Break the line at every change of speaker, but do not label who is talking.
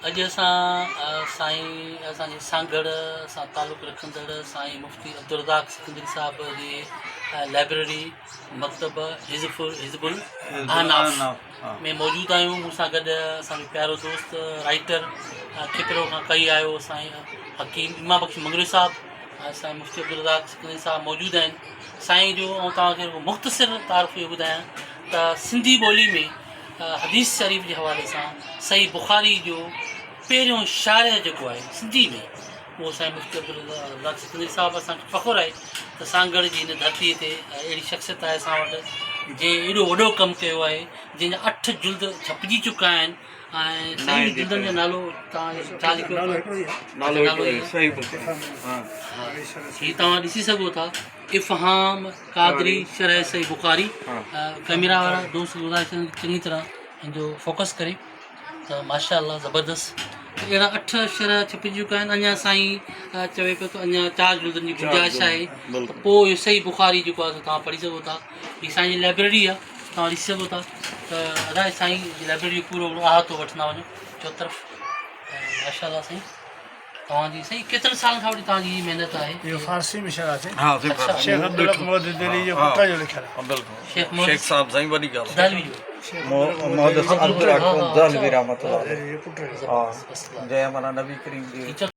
اڄ اسان سائين اسان جي سانگهڙ سان تعلق رکندڙ سائين مفتي عبدالرزاق سڪندري صاحب جي لائبريري مڪتب حزب حزب الاحناف ۾ موجود آهيون. مون سان گڏ اسان جو پيارو دوست رائيٽر کپرو کان ڪهي آيو سائين حڪيم امام بخش مڱريو صاحب ۽ سائين مفتي عبدالرزاق سڪندري صاحب موجود آهن. سائين جو آئون توهان کي مختصر تعارف اهو ٻڌايان ته سنڌي ٻولي ۾ حديث شريف جي حوالي سان صحيح بخاري جو پهريون شارح جيڪو آهي سنڌي ۾ اهو سائين مفتي عبدالرزاق سڪندري صاحب. اسان کي فخر آهي ته سانگهڙ جي هن ڌرتي تي اهڙي شخصيت آهي اسان وٽ جنهن ايڏو وڏو ڪم ڪيو آهي، جنهن جا 8 جلد ڇپجي چڪا آهن. ۽ صحيح جلدن جو نالو توهان ڇا لکيو؟ نالو هي توهان ڏسي سگهو ٿا، افهام قادري شرح صحيح بخاري. ڪئميرا وارا دوست گذارش چڱي طرح ان جو فوڪس ڪري ته ماشاء الله زبردست. اهڙا 8 شرح ڇپجي چڪا آهن. اڃا سائين چوي پيو ته اڃا 4 جلدن جي گنجائش آهي ته پوء اهو صحيح بخاري جيڪو آهي سو توهان پڙهي سگهو ٿا. هي سائين جي لائبريري آهي، توهان ڏسي سگهو ٿا ته ادا سائين جي لائبريري جو پورو احاطو وٺندا وڃو چوطرف. ماشاء الله سائين توهان جي سائين ڪيترن سالن کان وٺي توهان جي هي محنت آهي؟
اهو فارسي ۾ شرح آهي.
ها سائين فارسي.
شيخ عبدالحق محدث دهلوي جو پٽ جو لکيل آهي.
بلڪل.
شيخ
شيخ صاحب سائين وڏي ڳالهه.
دهلوي جو.
محدث عبدالحق دهلوي رحمت الله عليه.
پٽ جو.
ها جنهن معنيٰ نبي ڪريم جي